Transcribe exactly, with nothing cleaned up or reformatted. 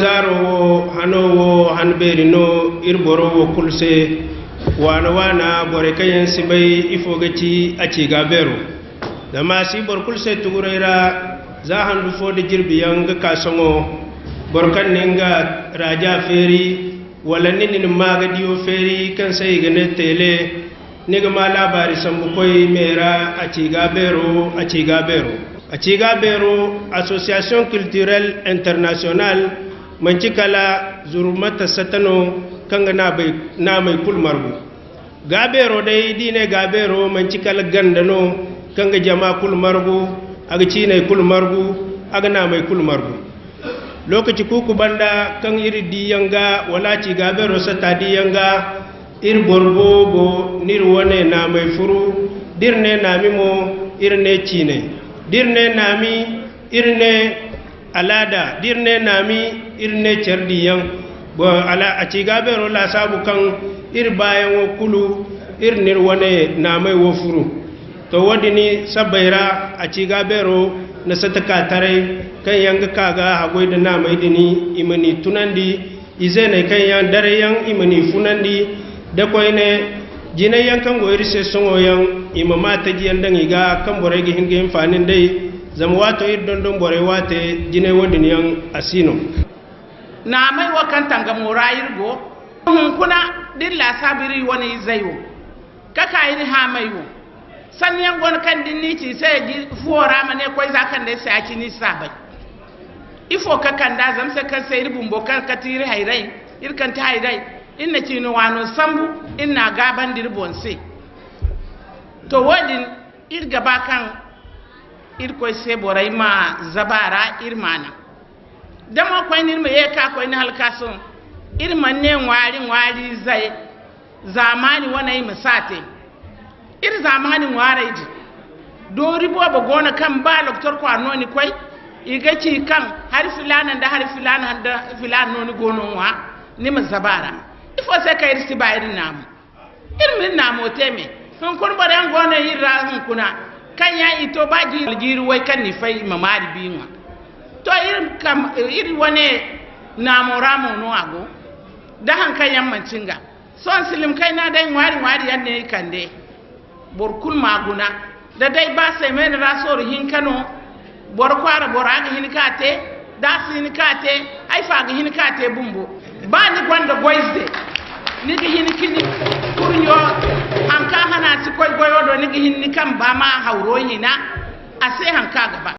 Zaaro wo, hano wo, han beeri no iri boro wo kulu se. Waana-waana borey kaŋ yaŋ si bay ifo ga ci a ci ga beero. Zama a si boro kulu se tuguray ra, za handu fo da jirbi yaŋ ga ka sohõ, boro kaŋ na nga raaja feeri, wala ni na ni maa ga diyo feeri kaŋ se i ga ne teele, ni ga maa laabaari sambu koy me ra, a ci ga beero, a ci ga beero. A ci ga beero, Association Culturelle Internationale, manci kala zurmata sata no kaŋ ga naamay, naamay kulu margu. Ga beero day, d'i ne ga beero, manci kala ganda no kaŋ ga jama kulu margu, a ga ciinay kulu margu, a ga naamay kulu margu. Lokaci kuuku banda kaŋ iri di yaŋ ga, wala a ci ga beero sata di yaŋ ga, iri boro boobo n'iri wane naamay furu. D'iri ne naami mo, iri ne ciinay. D'iri ne naami, iri ne alaada. D'iri ne naami, iri ne care diyaŋ. Bo-, ala-, a ci ga beero laasaabu kaŋ iri baayaŋo kulu, iri n'iri wane naamay wo furu. To, wo-din sabbay ra, a ci ga beero na sata ka taray kaŋ yaŋ ga ka ga haggoy da naamay din, i ma ni tunandi. Izeeney kaŋ yaŋ daray yaŋ, i ma ni funandi da koyne jinay yaŋ kaŋ go iri se sohõ yaŋ, i ma maa taji yaŋ daŋ i ga, kaŋ borey ga hin ga hinfaani nd'ey. Zama waato iri dondon borey waate, jinay wo-din yaŋ a si no. Naamay wo kaŋ tangamo ra iri go, hunkuna d'iri laasaabu iri wane izey wo. Ka ka iri haamay wo. Sanni yaŋ go no kaŋ da ni n'i ci i se fuwo ra, ma ne koy za kaŋ day se a ci ni si a bay. Ifo ka kand'a? Zama se kaŋ se iri bumbo kaŋ kati iri hayray, iri kaŋ ti hayray, iri na ciino waano sambu, iri n'a gaabandi iri boŋ se. To, wo-din, iri ga ba kaŋ Irkoy se borey ma zaba a ra, iri ma a naŋ. Da mo koyne iri ma ye ka koyne hala ka sohõ, iri mana ne ŋwaari, ŋwaari izey, zaamaani waney ma si a te. Iri zaamaani ŋwaarey din, doori boobo go no kaŋ ba lokotor kwaara no ni koy, i ga ci kaŋ hari filaana nda hari filaana nda filaana no ni go no ŋwa, ni ma zaba a ra. Ifo se kaŋ iri si ba iri naamu? Iri ma iri naamo te me. Hunkuna boro yaŋ go no iri ra hunkuna, kaŋ yaŋ i to ba jiiri, jiiri way kaŋ ni fay i ma maari bi ŋwa. To, iri kam, iri wane naamo ra mo no a go, da haŋ kaŋ yaŋ manti nga. Sohõ silim kayna day ŋwaari ŋwaari yaŋ ne i kande. Boro kulu ma guna. Da day ba seemeene ra sorro hinka no, boro kwaara bora ga hin ka te, da a si hin ka te, hay fo a ga hin ka te bumbo. Ba ni gonda goyze, ni ga hin ka ni kurɲo, haŋ kaŋ a hana si koy goyo do, ni ga hin ni kamba ma hawro hina, a se haŋ kaŋ a ga ba.